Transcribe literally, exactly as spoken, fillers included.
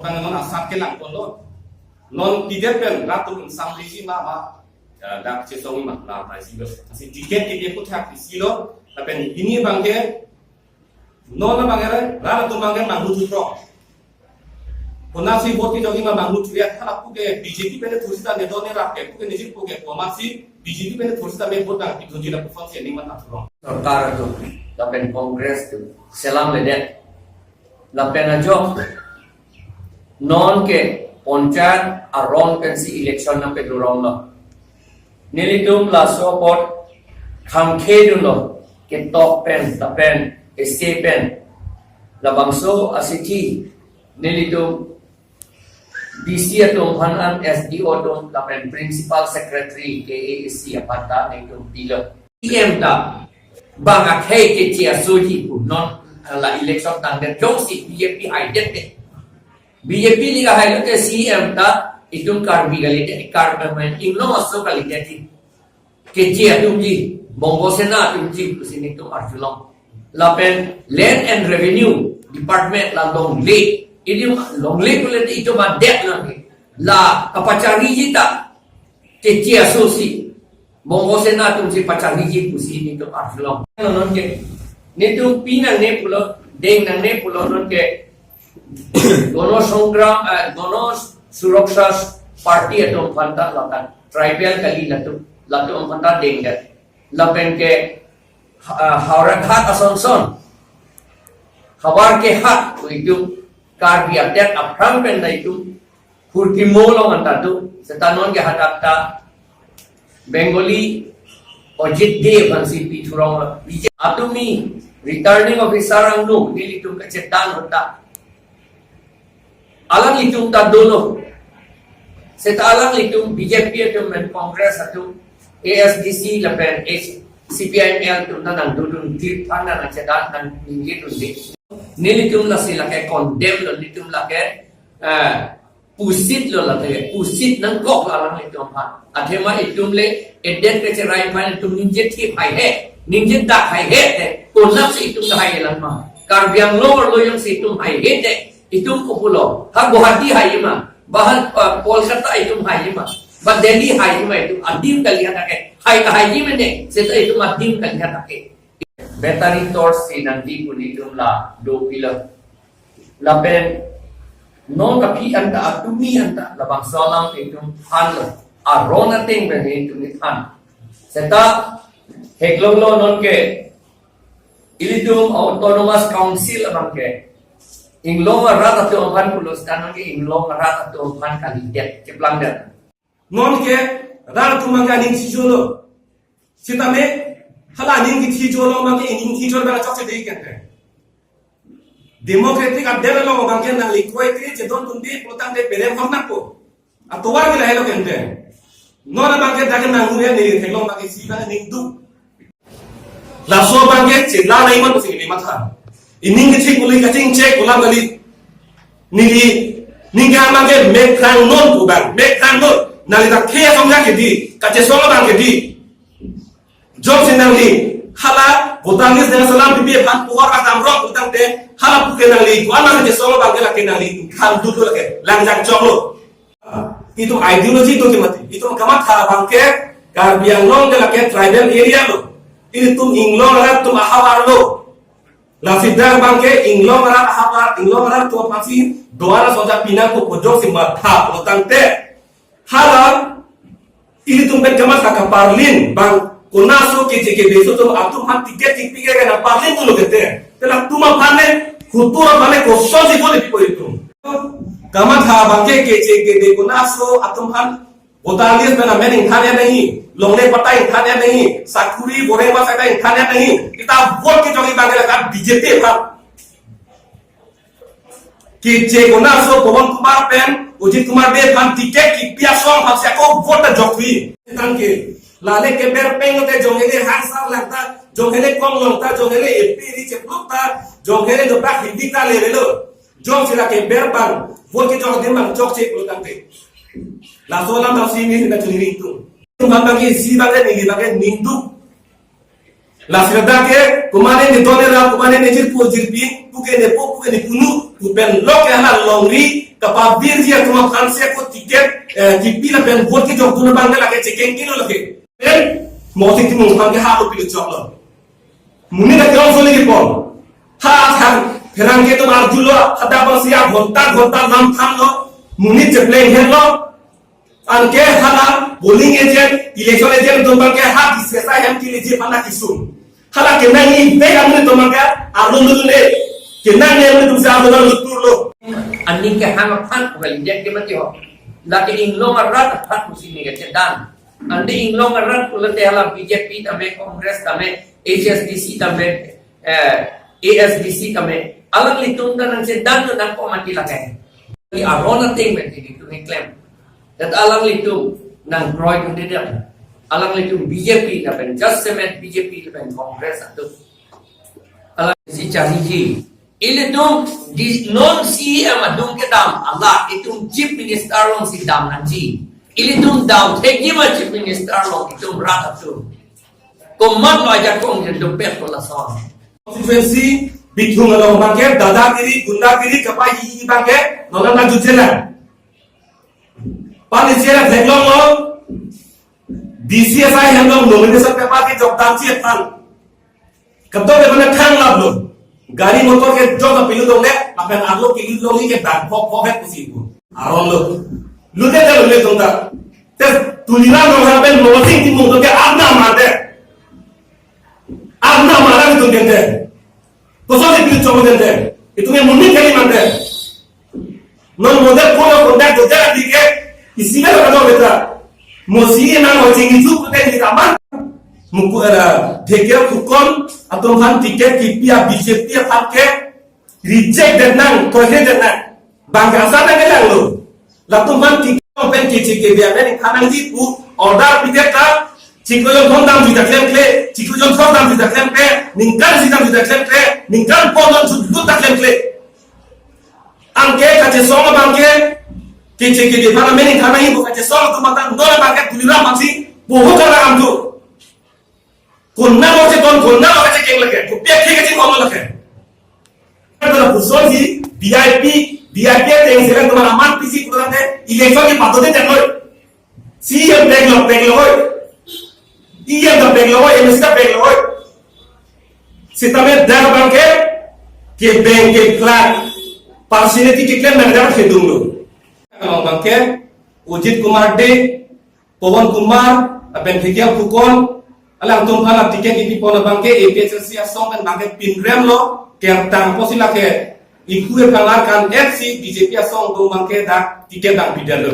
Bang non asap ke langpon lo. Non pidet pen rat atum ingsamriji ma ma, eh, dak chesong ma la paisi lo. Lasi ticket kepi aphuthak isi lo. Lapen hini abangke non abangke rat atum abangke manghu thutrong. Konatsi vote kejokji ma manghu thuriat, hala puke B J P pen thursi ta ne do ne rap ke, puke nejit puke komatsi B J P pen thursi ta me vote nangpi thuji lapuson si aning mata thurong. Sorkar atum, lapen Congress atum selamledet. Lapen ajok non ke panchayat aron pensi election nangpedorong lo. Nelitum laso apot khangkhedunlo, ketok pen, lapen ese pen. Labangso asithi nelitum D C atum aphan an, S D O atum lapen Principal Secretary K A A C aphan ta nelitum pilo. C M ta bang akhei keche asoji pu non la election tangdet jongsi B J P haidet te. B J P li kahai lote C M ta itum Karbi kalidet, Karbi main Inglong aso kalidet. Keche atumji, Bongo Sena atumji pusi nelitum arjulong. Lapen Land and Revenue Department la longle. Itum longle pule itum adet lagi. La kapachariji ta keche aso si Bongo Sena atumsi pachariji pusi nelitum arjulong. Non ke nelitum pi nangne pulo, deng nangne pulo non ke Gono Sangram, eh, Gono Suraksha Party atum aphan ta lapen tribal kali latum, latum aphan ta dengdet. Lapen ke, ah, Howraghat Asonson, havar ke hat itum Karbi adet aphrang pen ta itum hurki mo lo manta tu, seta non ke hadak ta Bengali Ajit Dey aphansi pi thurong lo. B J P atumi returning officer angno nelitum kachethan ahut ta alanglitum ta dolo. Seta alanglitum B J P atum pen Congress atum, A S D C lapen H-, C P I M L atum ta nangdodun tir than nangchethan nangningjidunde. Nelitum lasi lake condemn lo, nelitum lake, eh, pusit lo lake, pusit nangkok lo alanglitum aphan. Athema itum le edet kecherai aphan itum ningje thip haihe, ningje dak haihe te, konatsi itum haihe lang ma. Karbi Anglong arlo jongsi itum haihe te, itum kopulo, ha Guwahati haihe ma, ba ha, uh, Kolkata itum haihe ma, ba Delhi haihe ma, itum adim kali hadak ke, hai kahaiji mene, seta itum adim kali hadak ke. Battery torch si nangdi pu nelitum la dopilo. Lapen non kaphi anta, atumi anta labangso alam itum thanlo. Aron ateng pen itum than. Seta heklong lo non ke ilitum Autonomous Council abang ke Inglong arat atum aphan pulo seta non ke Inglong arat atum aphan kalidet, cheplangdet. Non ke rat atum abang ke aning chijolo. Sitame hala aning kechijolo abang ke aning chijor abang chokche dei kente. Democratic adet along abang ke nangli kroikre chedondunde pulotangte berem hok nangpo. Atovar ke lahelo kente. Non abang ke dak ke nanghu ya neli theklong abang ke isi abang aning duk. Laso abang ke chela nai man pusi neli matha. Ining kethik uli kachingchek alam kali. Neli ningkan abang ke mek rang non pu abang, mek rang non. Nangli ta khei asong ya kedi, kachesong abang kedi. Jongsi nangli hala voter list nang salam pipi aphan puhor atam rok pulotangte hala puke nangli ko-an nang kachesong abang ke lake nangli khang dut lo lake, langjang chok lo. Itum ideology do ke mati. Itum kamatha abang ke Karbi Anglong ke lake tribal area lo. Itum Inglong arat atum ahavar lo. Lasi dak abang ke Inglong arat ahavar, Inglong arat atum aphansi do-an asonja pinang ko pojok si matha pulotangte. Hala ilitum pen kamatha kaparlin abang, konaso keche kebe aso atum, atum aphan ticket kipi ke nangparlin dolo kete. Te latum aphan le, hutur aphan le kosonsi vote pipo itum. Kamatha abang ke keche kebe konaso atum aphan voter list pen amen ingthan ya nahi, longle patta ingthan ya nahi, sakuri boreng ba sakta ingthan ya nahi. Kita vote kejokji abang ke lake B J P aphan. Keche konaso Pawan Kumar pen Ajit Kumar Dey aphan ticket kipi asong aphansi ako vote ta jokji. Tangke lale keber peng te jong hele hangsar langta, jong hele kong longta, jong hele epi ri cheplukta, jong hele dopak Hindi ta levelo. Jongsi lake ber abang vote kejok adim abang chokche pulotangte. Laso alam ta si neli ta chuniri itum. Itum abang ke isi abang ke neli abang ke aning duk. Lasi ladak ke, komatne ne don ne ra, komatne ne jirpo jirpi, pu ke ne po, pu ke ne punu, pu pen lo ke hala longri, kapavirji atum aphan si ako ticket, eh, kipi lapen vote kejok dun abang ke lake chekeng kilo lake. Pen, Mosik Timung aphan ke ha lo pilo choklo. Monit akeong soli kepon. Ha, ha, pherangke atum arjulo, hadak abang si aghonta, ghonta lam thanlo, monit chepleng henlo. Anke hala polling agent, election agent atum abang ke ha D C S I hem keleji aphan kesung. Hala kenangji bek amonit atum abang ke arlo lun le. Kenangji amonit atum si arlo lun turlo. Aning kehang aphan, well, india ke mati ho. Lake inglong arat aphan pusi ne kechedan. Ante inglong arat pulote hala B J P tame, Congress tame, H S D C tame, eh, A S D C tame. Alanglitum ta nangchedan lo nangko mati lake. Di aron ateng pen di tum klem. Dat alanglitum nangkroi tum dedam. Alanglitum B J P lapen jasemet B J P lapen Congress atum. Alangsi charliji. Ilitum di non C E M adung kedam, hala itum Chief Minister alongsi dam nangji. Ilitum dam thekji ma Chief Minister along itum rat atum. Komatlo ajakong jen dompet ko lason. Constituency Bithung along abang ke dadagiri, gundagiri, kapai abang ke, nonang na jujela. Pan isi ra theklonglo, D C S I hem along nomination paper kejok damji aphan. Ketok ke mana thang laplo. Gari motor kejok ke pilu dongle, lapen arlo ke pilu dongle ke bang phok phok het pusi pu. Aron lo. Lute ta lute tong ta. Tes Tuliram Ronghang pen Mosik Timung tong ke arna mate. Arna mara itum kente. Koson si pilu chok kente. Itum ke monit kali mante. Non model code of conduct do jara dike isi na kano beta. Mosi nang ho jing itu kute di taman. Muku era Dhekepokon atum aphan ticket kipi a B J P aphan ke reject det nang, prohibit det nang. Bang ke asar nang kelang lo. Latum aphan ticket pen kichi ke biar nang thanang di pu order pidet ta. Chiklo jon thom dam juta klemkle, chiklo jon thom dam juta klemkle, ningkan si dam juta klemkle, ningkan pon jon sut lut ta klemkle. Anke kachesong abang ke, kichi ke di para meni thana hi bu kachesong tu matan dona abang ke Tuliram abang si, bohut kala am tu. Kunna lo cheton, kunna lo kachekeng lake, kopi akhei kachekong lake. Kada puson si, V I P, V I P ateng selang teman aman pisi kurang te, election ke patut te janoi. C E M bag lo, bag lo hoi. E M ta bag lo hoi, M S ta bag lo hoi. Sitame dak abang ke, ke bank ke clerk, personality keklem nang dak kedung lo. Kalau abang ke, Ujit Kumar Dey, Pawan Kumar, lapen Dhekepokon, alangtum aphan ticket kipi pon abang ke A P H L C asong pen abang ke pinrem lo, kertang apotsi lake, iku e phalar kan F C B J P asong dong abang ke dak ticket dang pidar lo.